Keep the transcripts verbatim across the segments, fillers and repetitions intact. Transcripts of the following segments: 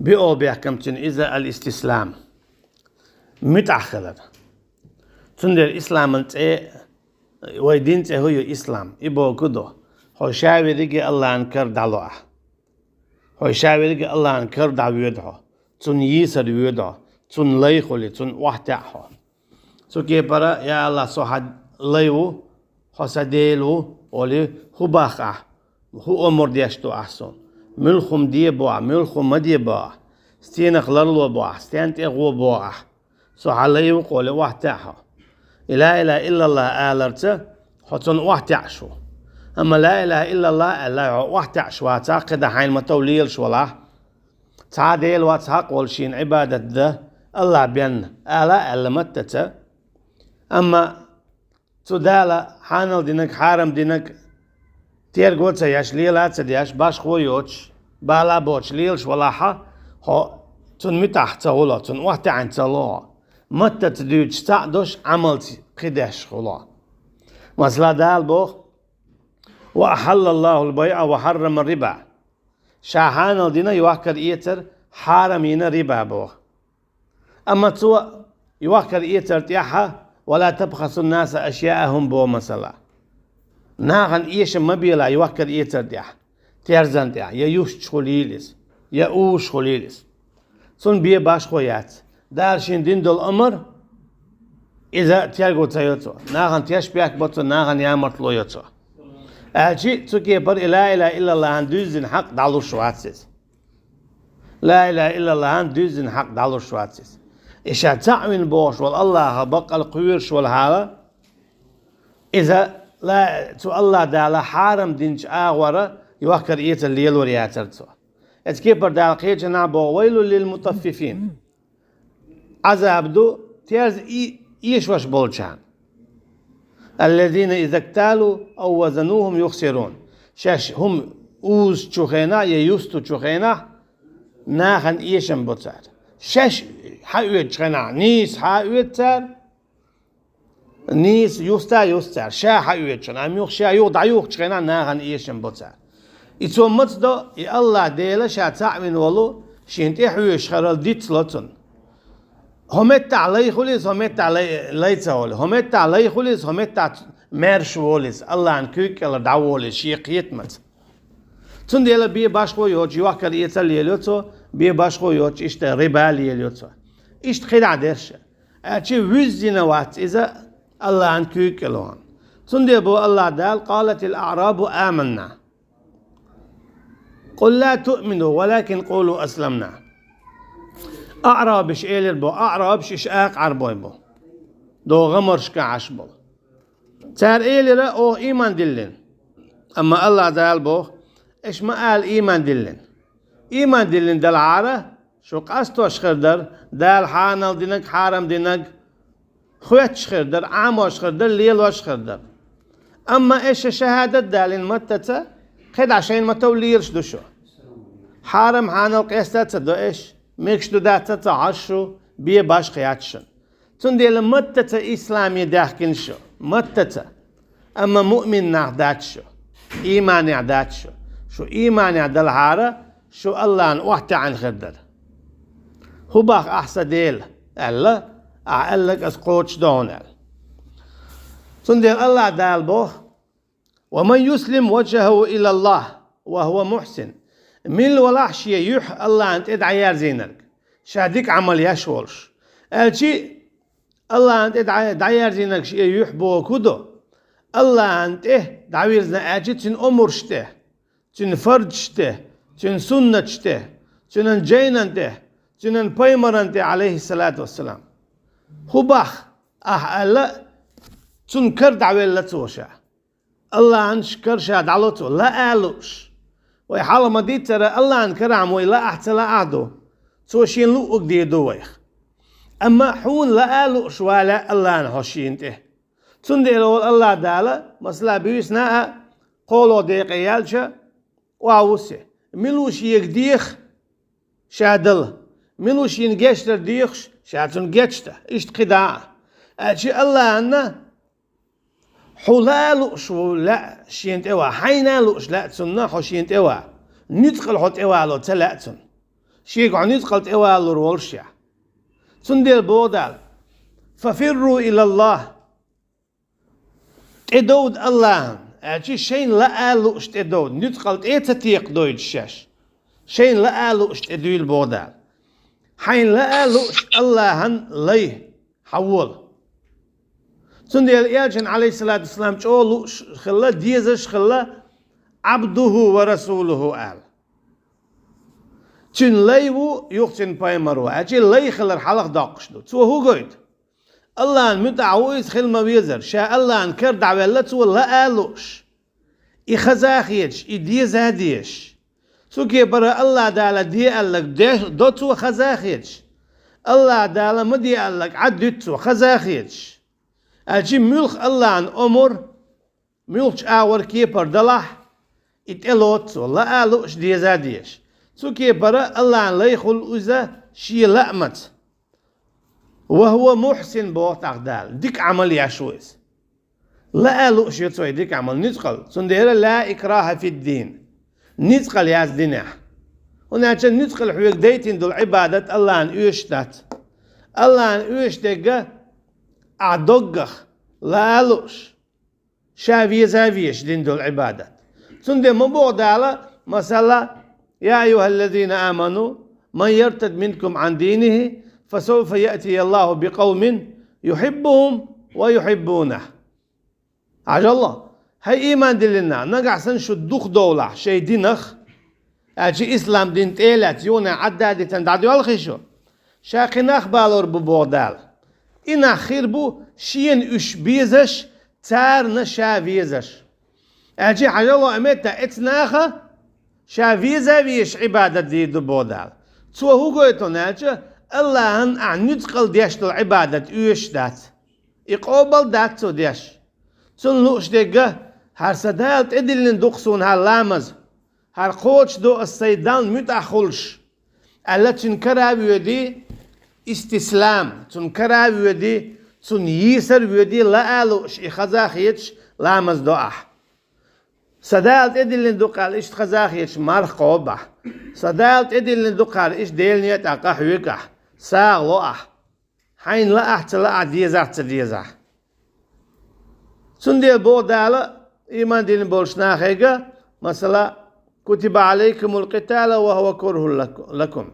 Биъо бехкам цуьнан иза аль-истислам, муьтӀахь хилар. Цундела исламан цӀе, вай дин цӀе хӀу ю ислам, и боху ду: хьо ша верриге Аллахьан кара дӀало ахь. Хьо ша верриге Аллахьан кара дӀавоьду хьо, цунна йийсар воьду хьо, цунна лай хуьлий, цунна охьатаьӀа хьо. Цу кепара: «Я Аллахь, со хьан лай ву, хьо сан Дела ву», олий, хӀу боху ахь, хӀу омар деш ду ахь суна, муьлха хӀума де боху ахь, муьлха хӀума ма де боху ахь, стенах ларло боху ахь, стенна тӀе гӀо боху ахь, со хьан лай ву-кх олий, охьатаьӀа хьо. И ла илаха иллаллахӀ аларца хьо цунна охьатаьӀаш ву. Амма ла илаха иллаллахӀ аьлла, хьо охьатаьӀаш вацахь, кхидӀа хьайна ма-тов лелаш валахь, цхьа а Дела вац хьакъ волуш шена Ӏибадат дан Аллахь бен, ала а аьлла маттаца. Амма цу Дала хьанал динарг, хьарам динарг терго а ца еш, лела а ца деш, башхо а йоцуш, бала а боцуш лелаш валахьа, хьо цунна муьтӀахь ца хуьлу, цунна охьатаьӀна ца ло хьо. Маттаца дуьйцуш цхьаъ долуш, Ӏамалца кхидӀа деш хуьлу хьо. Масала, Дала боху: «Ва ахьаллаллахул байъа ва хьаррама риба». Ша хьанал дина йохкар-эцар, хьарам йина риба боху. Амма цо йохкар-эцар тӀехь: «Ва ла табхасун наса ашъяахум», боху масала. Нахана эшам ма белахь йохкар-эцар тӀехь, терзан тӀехь, я юсташ хуьлийла иза, я узуш хуьлийла иза. Цунна бен башхо яц. Дала шена дина долу омар, иза терго ца йо цо. Нахана тешнабехк бо цо, нахана ямартло йо цо. Аьлчи, цу кепара и ла илаха иллаллахӀан дуьззина хьакъ дӀалуш вац иза. Ла илаха иллаллахӀан дуьззина хьакъ дӀалуш вац иза. И ша цхьаъ вина бохуш волу Аллахьах баккъалла кхоьруш волу хьала, иза ла-, цу Аллахь Дала хьарам динчу агӀора йохкар-эцар лелор яцара цо. Оцу кепара Дала кхечанхьа боху: «Вайлул лил мутаффифин». Ӏазаб ду терза и-, эшош болчарна. «Аллазина иза кталу ав вазанухум юхсирун». Шаьш хӀума узучу хенахь я юстучу хенахь нахана эшам бо цара. Шаьш хьаоьцучу хенахь нийса хьаоьцу цара, нийса юста а юсту цара, ша хьаоьцучу хенахь, амма юха ша юха дӀаюхучу хенахь нахана эшам бо цара. И цо маца до, и Аллахь Дела ша цхьаъ вина волу, шена тӀе хьоьжуш харал дицло цунна. ХӀо меттахь лай хуьлу иза, хӀо меттахь лай, лай ца хуьлу. ХӀо меттахь лай хуьлу иза, хӀо меттахь маьрша волу иза, Аллахьан куьйга кӀелара дӀаволу иза шен кхетамца. Цундела бен башхо йоцуш йохкар-эцар лелайо цо, бен башхо йоцуш иштта риба лелайо цо. Иштта кхидӀа дерш. Аьлчи вуьззина вац иза Аллахьан куьйга кӀелара. Цундела боху Аллахь Дала: «Къалатил аърабу аманна». «Къул ла туъмину, валакин къулу асламна». Аърабаш элира бо, аърабаш иша акха Ӏарбой бу, догӀа гӀамаршка Ӏаш болу. Цара элира: «Оха ийман диллина». Амма Аллахь Дала боху: «Аша ма ала ийман диллина. Ийман диллина делахьара, шу къастош хир дара, Дала хьанал динарг, хьарам динарг хоьттуш хир дара, Ӏамош хир дара, лелош хир дара. Амма аша шахӀадат далийна маттаца, кхидӀа шайна ма-тов лелаш ду шу. Хьарам хьанал къеста а ца до аша, мегаш ду дац а ца хьожу шу, бен башха яц шуна. Цундела маттаца исламе даьхкина шу, маттаца. Амма муъмин нах дац шу, ийманехь дац шу. Шу ийманехь далахьара, шу Аллахьна охьатаьӀна хир дара. ХӀу боху ахь сан Дела?» аьлла, ахь аьлларг аса кхочуш ду хьуна аьлла. Цундела Аллахь Дала боху: «Ва ман юслим ваджхаху илаллахӀ ва хӀува мухьсин». Мила валахь шен юьхь Аллахьна тӀе дӀаерзийнарг, ша дика Ӏамал еш волуш. Аьлчи Аллахьна тӀе дӀа-, дӀаерзийнарг шен юьхь боху ду. Аллахьна тӀе дӀавирзина аьлчи цуьнан омраш тӀе, цуьнан фарзаш тӀе, цуьнан суннаташ тӀе, цуьнан жайнан тӀе, цуьнан пайхамаран тӀе, алейхиссалату вассалам. ХӀу боху ахь аьлла, цунна кара дӀавелла цо ша. Аллахьан кара ша дӀало цо, лаа а лууш. Вай хьалха ма-дийццара, Аллахьан карахь вай лаахь а ца лаахь а ду. Цо шена луъург дийр ду вайх. Амма хьуна лаа а лууш валахь Аллахьна хьо шена тӀе. Цундела волу Аллахь Дала, масала, буьйсана а, кхоалгӀа декъе яьлча, охьавуссу. Мила ву шега деха, ша дала. Мила ву шена гечдар дехаш, ша цунна гечдан. Иштта кхидӀа а. Аьлчи Аллахьна хьо лаа а лууш ву лаьа шена тӀе ван, хьайна а лууш лаьа цунна хьо шена тӀе ван. Нуьцкъала хьо тӀе вало ца лаьа цунна. Шега хьо нуьцкъала тӀевалур волуш яхь. Цундела боху Дала: «Фафирру илаллахӀ». ТӀедовда Аллахьана, аьлчи шайна лаа а лууш тӀедовда, нуьцкъала тӀе а ца текхадойтуш шаьш. Шайна лаа а лууш тӀедуьйла боху Дала. Хьайна лаа а лууш Аллахьана лай, хьавола. Цундела Элчанна, Ӏалайхиссалату вассалам, чӀогӀа лууш хилла, дезаш хилла, «Ӏабдуху ва расулуху» аьлла. Цуьнан лай ву, юха цуьнан пайхамар ву, аьлчи лай хилар хьалха доккхуш ду. Цо хӀун гойту? Аллахьан муьтӀахь ву иза хила ма везара, ша Аллахьан кара дӀаваьлла цо лаа а лууш, и хаза а хеташ, и деза а дезаш. Цу кепара Аллахь Дала де аьлларг де-, до цо хаза а хеташ. Аллахь Дала ма де аьлларг Ӏад дуьту цо хаза а хеташ. Аьлчи муьлхха Аллахьан омар, муьлххачу агӀор кепара далахь, и тӀелоцу цо, лаа а лууш, деза а дезаш. Цу кепара Аллахьан лай хуьлу иза шен лаамца. «Ва хӀува мухьсин», боху тӀаккха Дала, дика Ӏамал еш ву иза. Лаа а лууш ю цо и дика Ӏамал, нуьцкъала. Цундела «Ла икрахӀа фид-дин». Нуьцкъала яц динехь. ХӀунда аьлча нуьцкъала хьоьга дайтина долу Ӏибадат Аллахьана оьшуш дац. Аллахьана оьшуш дерг ахь доггах, лаа а лууш, ша веза а везаш дина долу Ӏибадат. Цундела ма боху Дала, масала: «Я айюхӀаллазина аману, ман яртадд минкум Ӏан динихӀи, фасавфа яътияллахӀу бикъавмин юхьиббухӀум ва юхьиббунахӀ». Хьажал, хӀай ийман диллина нах, нагахь санна шу дукха довлахь шайн динах, аьлчи ислам дин тӀе а лаьцна, юха Ӏадда а дитина дӀадоьлхий шу, ша кхин нах балор бу боху Дала. И нах хир бу шена уьш безаш, царна ша везаш. Аьлчи хьажал, амета эцу наха ша веза а везаш Ӏибадат дийр ду боху Дала. Цо хӀун гойту аьлча, Аллахьана ахь нуьцкъала деш долу Ӏибадат оьшуш дац. И къобал дац цо деш. Цунна лууш дерг: «ХӀара сан Дала тӀедиллина ду-кх суна хӀара ламаз, хӀара кхочуш ду ас сайн Дална муьтӀахь хуьлуш», аьлла, цуьнан кара а воьдий, истислам, цуьнан кара а воьдий, цунна йийсар а воьдий, лаа а лууш, и хаза а хеташ, ламаз до ахь. «Сан Дала тӀедиллина ду-кх», аьлла, иштта хаза а хеташ, марха кхобу ахь. «Сан Дала тӀедиллина ду-кх», аьлла, иштта Делан некъа тӀехь къахьоьгу ахь, сагӀа ло ахь. Хьайна лаахь а, ца лаахь а, дезахь а, ца дезахь а. Цундела боху Дала, ийман дина болчу нахе а, масала: «Кутиба Ӏалайкумул къиталу ва хӀува курхӀун лаку-, лакум.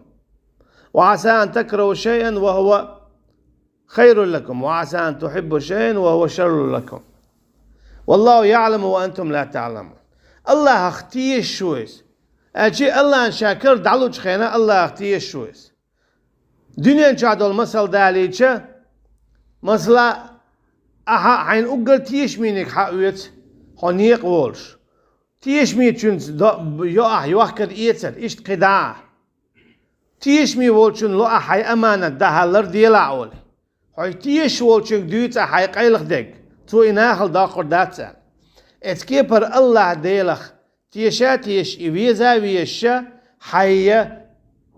Ва Ӏаса ан такрахӀу шайъан ва хӀува хайрун лакум, ва Ӏаса ан тухьиббу шайъан ва хӀува шаррун лакум. ВаллахӀу яӀламу ва антум ла таӀламун». Аллахьах тешаш ву иза. Аьлчи Аллахьна ша кара дӀалучу хенахь Аллахьах тешаш ву иза. Дуьнен чохь долу масал далийча, масала, ахьа хьайна уггар тешамийниг хьаоьцу, хьо некъа волуш. Тешамечуьнца до-, йо ахь йохкар-эцар, иштта кхидӀа а. Тешаме волчунна ло ахь хьайн аманат, дӀахьаллар делахь олий. Хьо тешаш волчуьнга дуьйцу ахь хьайн къайлаха дерг, цо и нахала доккхур дац аьлла. Эцу кепара Аллахь Делах теша а тешаш, и веза а везаш, хьайя,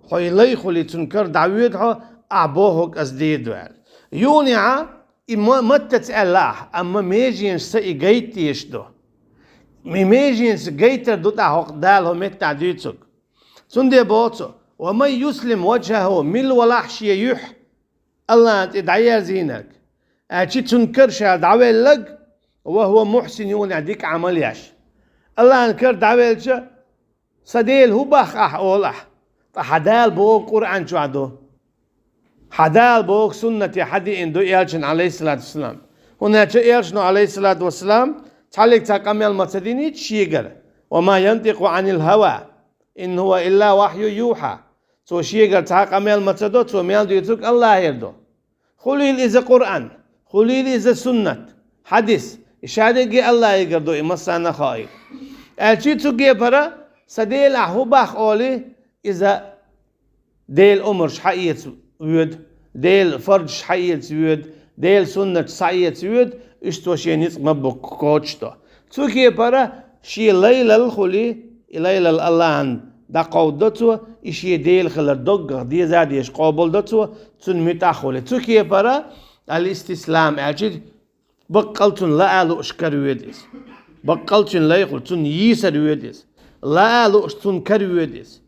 хьо и лай хуьлий, цуьнан кара дӀавоьду хьо, ахь бохург ас дийр ду аьлла. Юханехьа и ма-, маттаца аьлла ахь, амма меженаш сан и гайта дезаш ду. И меженаш гайтар ду тӀаккха хӀокху Дала хӀокху меттехь дуьйцург. Цундела боху цо: «Ва ман юслим важхӀахӀу», мила валахь шен юьхь Аллахьна тӀе дӀаерзийнарг. Аьлчи цуьнан кара ша дӀавелларг, «ва хӀува мухьсин», юханехьа дика Ӏамал еш. Аллахьна кара дӀавелча, «Сан Дела, хӀун боху ахь?» олу ахь. Ткъа хьан Дала бохург Къуръан чохь ду. Хьан Дала бохург суннате хьадеана ду Элчанна, Ӏалайхиссалату вассалам. ХӀунда аьлча Элчано, Ӏалайхиссалату вассалам, цхьаллиг цхьа къамел ма ца диний шегара: «Ва ма янтикъу Ӏанил хӀава, ин хӀува илла вахьюн юхьа». Цо шегара цхьа а къамел ма ца до, цо мел дуьйцург Аллахьера ду. Хуьлийла иза Къуръан, хуьлийла иза суннат, хьадис, и шадерриге Аллахьигара ду, и массарна а хаийла. Аьлчи цу кепара: «Сан Дела, ахь хӀун боху?» олий, иза Делан омарш хьаэца воьду, Делан фарзаш хьаэца воьду, Делан суннаташ схьаэца воьду, иштта цо шен ницкъ ма бу кхочушдо. Цу кепара шен лайлал хуьлий, и лайлал Аллахьна дӀакховдадо цо, и шен Дела хилар доггах деза а дезаш къобалдо цо, цунна муьтӀахь а хуьлий. Цу кепара ал-истислам аьлчи, баккъал цунна лаа а лууш кара воьду иза. Баккъал цуьнан лай хуьлу, цунна йийсар воьду иза. Лаа а лууш цунна кара воьду иза.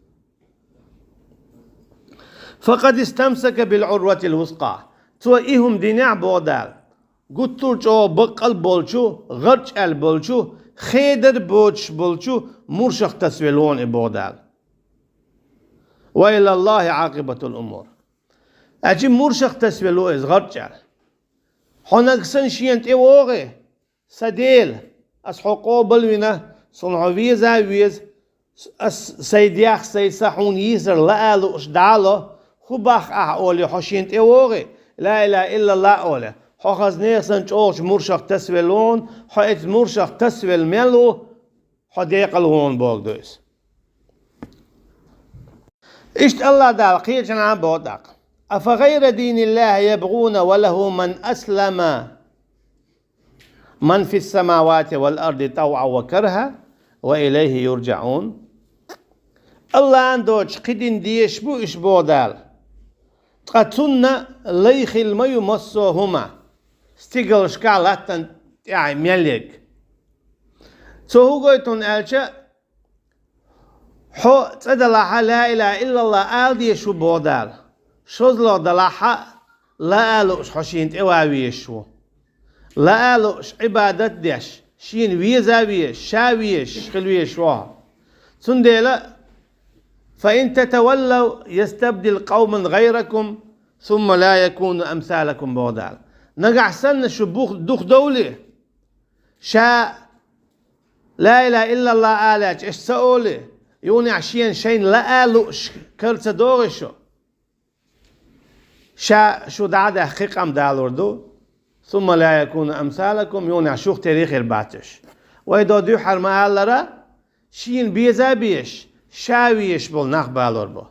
فقد استمسك بالعروة الوثقى. Цо и хӀума динехь, боху Дала, гуттар а чӀогӀа баккъал болчу, гӀарчӀ аьлла болчу, хедар боцуш болчу муршах тасвелла вон и, боху Дала. وإلى الله عاقبة الأمور. Аьлча муршах тасвелла ву иза, гӀарчӀ аьлла. Хьо нагахь санна шена тӀе вогӀий: «Сан Дела, ас хьо къобал вина, суна хьо веза а веза, ас сайн дех, сайн са хьуна йийсар лаа лууш дӀа а ло, хӀун боху ахь?» олий, хьо шена тӀе вогӀий, ла илаха иллаллах олий, хьо хаза нехан санна чӀогӀачу муршах тасвелла вон, хьо оцу муршах тасвелла мел ву, хьо декъала вон бохург ду иза. Иштта АллахӀ Дала кхечанхьа боху тӀаккха: أفغير دين الله يبغون وله من أسلم من في السماوات والأرض طوعا وكرها وإليه يرجعون. АллахӀана доцуш кхин дин дезаш бу уьш, боху Дала. Ткъа цунна лай хилла ма ю массо а хӀума, стигалшкахь, латтана тӀехь мел ерг. Цо хӀун гойту хьуна аьлча, хьо цӀа далахь а, ла илаха иллаллах ала дезаш ву, боху Дала. ШозлагӀа далахь а, лаа лууш хьо шена тӀе ван везаш ву. Лаа лууш, Ӏибадат деш, шена веза а везаш, ша а везаш хила везаш ву хьо. Цундела: فإن تتولوا يستبدل قوما غيركم ثم لا يكونوا أمثالكم, боху Дала. Нагахь санна шу бух-, духадовлий, ша ла илаха иллаллах алаьлча, аш ца олий, юханехь шена шайна лаа лууш кара ца догӀий шу? Ша шу дӀа а даьхна кхин къам далур ду. ثم لا يكونوا أمثالكم, юханехь шух тера хир бац уьш. Вай дӀа дуьххьара ма-аллара, шена беза а безаш, ша а везаш болу нах балор бу.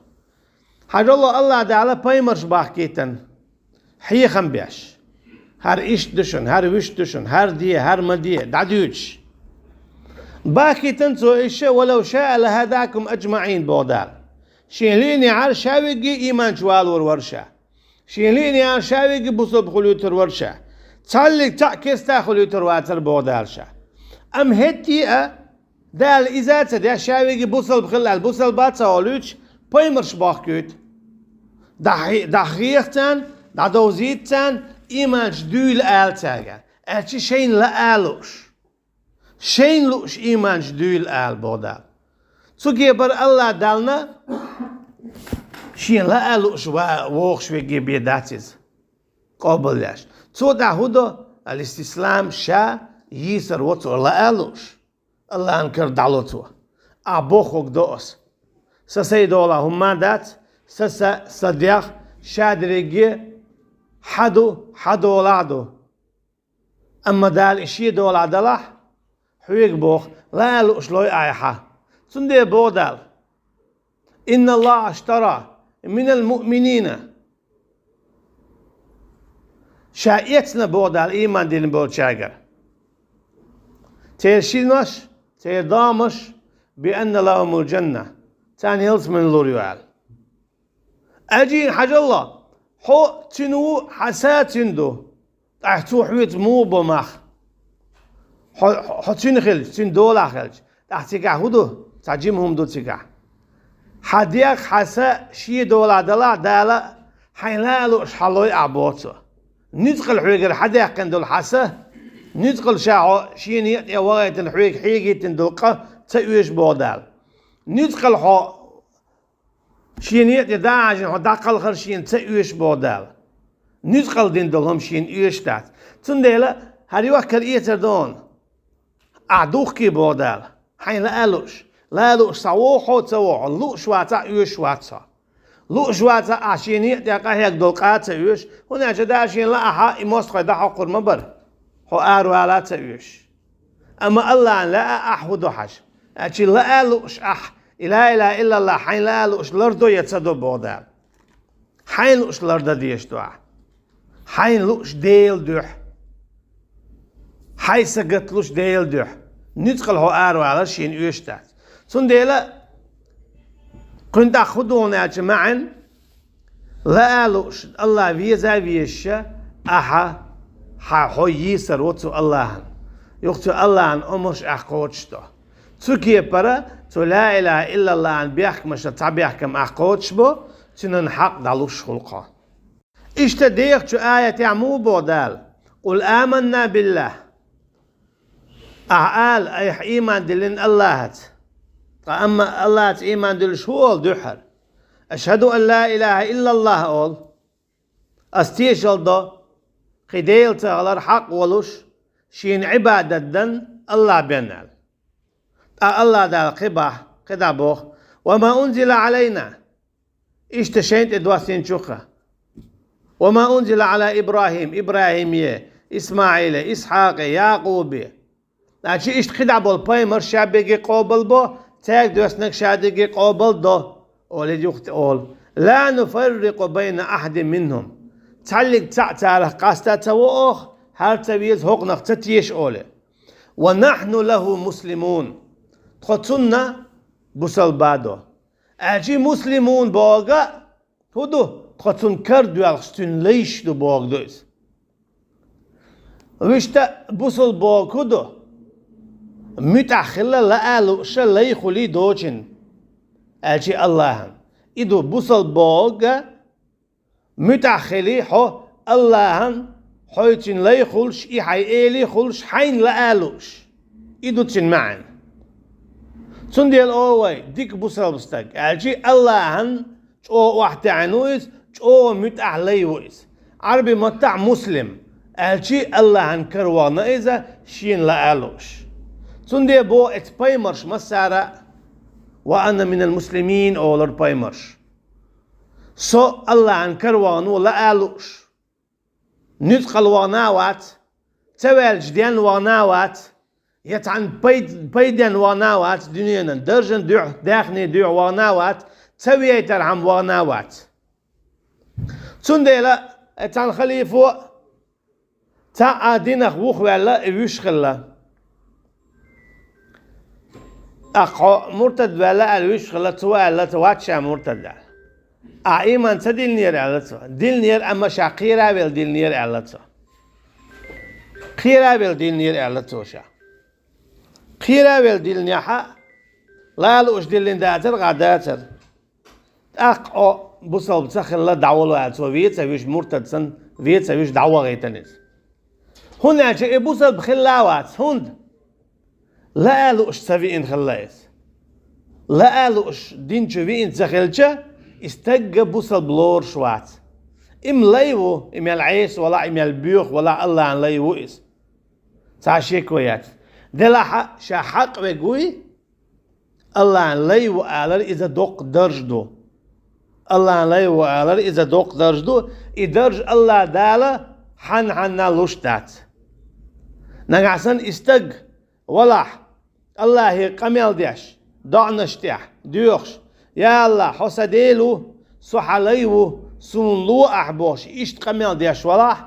Хьажал, АллахӀ Дала пайхамарш бахкийтина, хьехам беш. ХӀара иштта ду шуна, хӀара вуьшта ду шуна, хӀара де, хӀара ма де, дӀадуьйцуш. Бахкийтина Цо уьш: ولو شاء لهداكم أجمعين, боху Дала. Шена лиънехьара ша вигге ийман чу валор вара ша. Шена лиънехьара ша вигге бусалба хуьлуьйтур вара ша. Цхьаллиг цхьаъ керста хуьлуьйтур вацара, боху Дала, ша. Амма хӀетте а Дала иза а ца деш, ша вигге бусалба хила аьлла, бусалба а ца хуьлуьйтуш, пайхамарш бахкуьйту. ДӀахье-, дӀахьеха царна, дӀадовзийта царна, ийман чу дуьйла ала цаьрга. Аьлча шайна лаа лууш. Шайна лууш ийман чу дуьйла ала, боху Дала. Цу кепара АллахӀ Далла шена лаа лууш ва-, вогӀуш вигге бен дац иза къобалъеш. Цо тӀехь хӀун до? Ал-истислам, ша йийсар во цо, лаа лууш. АллахӀан кара дӀало цо. Ахь бохург до ас. Сан сайн долахь хӀумма а дац, сан са, сан дегӀ, ша дерриге хьан ду, хьан долахь а ду. Амма Дала и шен долахь далахь, хьоьга боху, лаа лууш лой ахь и хьан. Цундела боху Дала: إن الله اشترى من المؤمنين. Ша эцна, боху Дала, ийман дина болчаьргара церан шинаш, церан домаш, بأن لهم الجنة, царна ялсамани лур ю аьлла. Аьлча, хьажал, хьо цуьнан ву, хьан са цуьнан ду. ТӀаккха цо хьоьца муха бо мах? Хьо, хьо цуьнан хилча, цуьнан долахь хилча, тӀаккха цигахь хӀун ду? Цхьа жима хӀума ду цигахь. Хьан дегӀ, хьан са шен долахь далахь, Дала хьайна лаа лууш хьан лой ахь, боху цо. Нуьцкъала хьоьгара хьадаьккхина долу хьан са, нуьцкъала ша хьо шен некъа тӀе вахийтина, хьоьга хьегийтина долу къа ца оьшу, боху Дала. Нуьцкъала хьо шен некъа тӀе дӀа а хьажийна, хьо дӀакхалхар шена ца оьшу, боху Дала. Нуьцкъала дина долу хӀума шена оьшуш дац. Цундела хӀара йохкар эцар ду хьуна. Ахь духкий, боху Дала, хьайна лаа лууш. Лаа лууш схьавогӀу хьо, ца вогӀу, лууш вацахь, оьшуш вац хьо. Лууш вацахь, ахь шен некъа тӀе къахьегна долу къа а ца оьшу, хӀунда аьлча Дала шена лаахь а, и мостагӀий дӀахьокхур ма бара, хьо аравала а ца оьшу. Амма АллахӀана лаа ахь хӀун до хьажа. Аьлча лаа лууш ахь, и ла илаха иллаллах хьайна лаа лууш лардо я ца до, боху Дала. Хьайна лууш лардан дезаш ду ахь. Хьайна лууш Делан дуьхьа. Хьайн сагатлуш Делан дуьхьа. Нуьцкъала хьо аравалар шена оьшуш дац. Цундела кхуьнан тӀаккха хӀун ду хьуна аьлча маьӀна, лаа лууш, АллахӀ веза а везаш, ахьа, хьан хьо йийсар во цу АллахӀана. Юха цу АллахӀан омраш ахь кхочушдо. Цу кепара цу ла илаха иллаллахӀан бехкамашна цхьа бехкам ахь кхочушбо, цуьнан хьакъ дӀалуш хуьлу кхо. Иштта дехачу аятехь муха боху Дала: «Къул аманна биллахь». Ахьа ала, айхьа ийман диллина Аллахьаца. Ткъа амма Аллахьаца ийман диллуш хӀун олу дуьххьара? «Ашхаду ан ла илаха иллаллахь», олу. Ас тешалла до, кхин Дела ца хилар хьакъ волуш, шена Ӏибадат дан Аллахь бен аьлла. Ткъа Аллахь Дала кхин боху, кхин дӀа боху: «Ва ма унзила Ӏалайна». Иштта шайна тӀе доссийначух а. «Ва ма унзила Ӏала ИбрахӀим», ИбрахӀиме, ИсмаӀиле, Исхьакъе, Якъубе. Значит, иштта кхин дӀа болу пайхамарш ша берриге къобал бо, цаьрга доьссинарг ша дерриге къобал до, олий юха тӀе олу: «Ла нуфаррикъу байна ахьадин минхӀум». Цхьаьллиг цхьаъ царах къаста ца во оха, хӀара ца веза, хӀокхунах ца теша, олий. «Ва нахьну лахӀу муслимун». Тхо цунна бусалба до. Аьлчи муслимун боху а, хӀун ду? Тхо цунна кара доьлхуш, цуьнан лайш ду боху ду иза. Вуьшта бусалба боху хӀун ду? МуьтӀахь хила лаа лууш, лай хуьлий доцчунна, аьлчи Аллахьан. И ду бусалба боху а, муьтӀахь хилий хьо Аллахьан, хьоьцуьнан лай хуьлуш, и хьайн эли хуьлуш, хьайна лаа лууш. И ду цуьнан маьӀна. Цундела олу вай дика бусалба стаг, аьлчи Аллахьан чӀогӀа охьатаьӀна ву иза, чӀогӀа муьтӀахь лай ву иза. Ӏарби маттахь муслим, аьлчи Аллахьан кара вахана иза, шена лаа лууш. Цундела боху эцу пайхамарш массара а: «Ва ана минал муслимин», олура пайхамарш. Со Аллахьан кара вахана ву лаа лууш. Нуьцкъала вахана а вац, ца ваьлча денна вахана а вац, я цхьана пай-, пайденна вахана а вац, дуьненан даржан дуьхьа, даьхни дуьхьа вахана а вац, ца вейтархьама вахана а вац. Цундела, э, цхьана халифо цхьа а динах вухаваьлла, и вуьш хилла. ТӀаккха хьо муртад ваьлла аьлла вуьш хилла, цо аьлла, ца вац ша муртад аьлла. Ахьа ийман ца диллинера аьлла цо. Диллинера, амма ша кхера а велла диллинера аьлла цо. Кхера а велла диллинера аьлла цо ша. Кхера а велла диллинехь а, лаа лууш диллина дацара, гӀа дацара. ТӀаккха хьо бусалба ца хилла дӀавала аьлла, цо вен ца вуьш муртад санна, вен ца вуьш дӀавахийтина иза. ХӀунда аьлча и бусалба хилла а вац, хӀунда? Лаа лууш ца виъна хилла иза. Лаа лууш дин чу виъна ца хилча, и стагга бусалба лоруш вац. И-м лай ву, и мел Ӏеса валахь, и мел боьха валахь, Аллахьан лай ву иза. Цхьа шеко яц. Делахь а ша хьакъ верг вуй, Аллахьан лай ву алар иза доккха дарж ду. Аллахьан лай ву алар иза доккха дарж ду. И дарж Аллахь Дала хьанна-хьанна луш дац. Нагахь санна и стаг валахь, Аллахье къамел деш, доӀанаш тӀехь доьхуш: «Я Аллахь, хьо сан Дела ву, со хьан лай ву, суна ло ахь», – бохуш, иштта къамел деш валахь,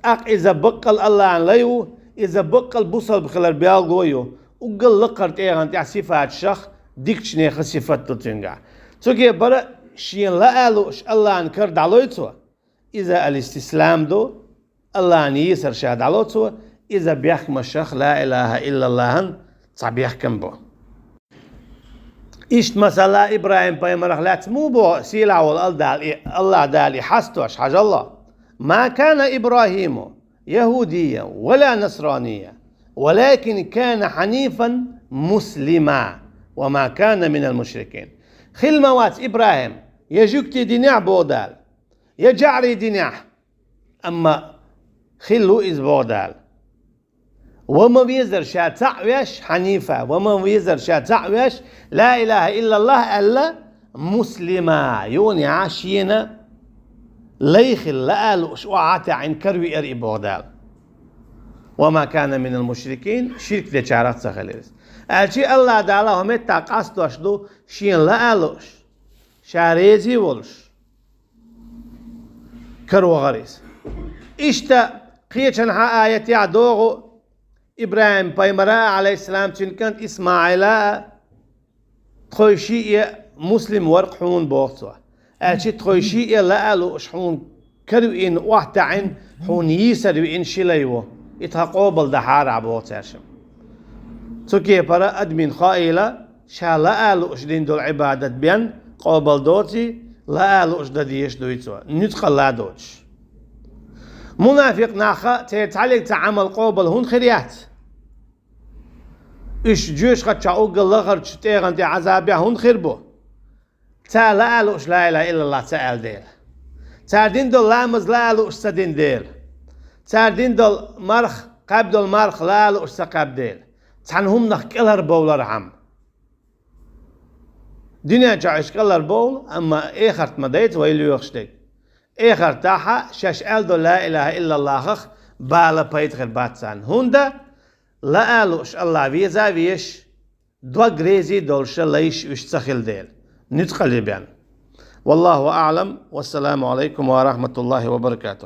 тӀаккха иза баккъал Аллахьан лай ву, иза баккъал бусалба хилар белгало ю. Уггар лакхара тӀегӀан тӀехь сифаташах дикачу нехан сифат ду цуьнгахь. Цу кепара шена лаа лууш Аллахьан кара дӀалой цо, иза аль-истислам ду, Аллахьан йийсар ша дӀало цо, иза бехкамашах ла илаха иллаллахьан цхьа бехкам бу. Иштта масала ИбрахӀим-пайхамарах лаьцна муха боху сийлахь волу Алла Дала и, Аллахь Дала и хьастош, хьажал: «Ма кана ИбрахӀиму яхӀудийян ва ла насранийян, валакин кана хьанифан муслиман, ва ма кана минал мушрикин». Хилла ма вац ИбрахӀим я жуьгти динехь, боху Дала, я жаӀри динехь, амма хилла ву иза, боху Дала. Ва ма везара ша цхьаъ веш, хьанифа, ва ма везара ша цхьаъ веш, ла илаха иллаллахь аьлла, муслима, юха а шена лай хилла, лаа лууш, охьатаьӀина, каравеара и, боху Дала. Ва ма кана минал мушрикин, ширк дечарах ца хилира иза. Аьлчи Аллахь Дала хӀокху меттехь къастош ду шена лаа лууш, ша реза волуш, каравахара иза. Иштта кхечанхьа аятехь догӀу ИбрахӀим-пайхамара а, Ӏалайхиссалам, цуьнан кӀант ИсмаӀила а: «Тхойшиъ а муслим вара-кх хьуна, – боху цо. – Аьлчи тхойшиъ а лаа лууш хьуна каравеана, охьатаьӀина, хьуна йийсар веана ши лай ву. И тхан къобал дахьара ахь», – боху цаьршимма. Цу кепара адамийн хаийла, ша лаа лууш дина долу Ӏибадат бен къобал доций, лаа лууш дан дезаш дуй цо, нуьцкъала доцуш. Мунафикъ наха церан цхьаллиг цхьа Ӏамал къобал хӀунда хир яц? Уьш жоьжахатчохь уггар лахарчу тӀегӀан тӀе Ӏазабехь хӀунда хир бу? Цара лаа лууш ла илаха иллаллахӀ ца аьлла дела. Цара дина долу ламаз лаа лууш ца дина дела. Цара дина долу марха, кхаьбна долу марха лаа лууш ца кхаьбна дела. Цхьана хӀуманах кӀелхьарбовлархьама. Дуьнен чохь уьш кӀелхьарбовлу, амма эхарт ма дайца вай лоьхуш дерг. Эхартахь шаьш аьлла долу ла илаха иллаллахӀах бала пайда хир бац царна. ХӀунда? Лаа лууш АллахӀ веза а везаш, дог реза долуш лайш уьш ца хилла дела, нуьцкъала бен. Валлаху аӀлам. Вассаламу Ӏалайкум ва рахматуллахӀи ва баракатух.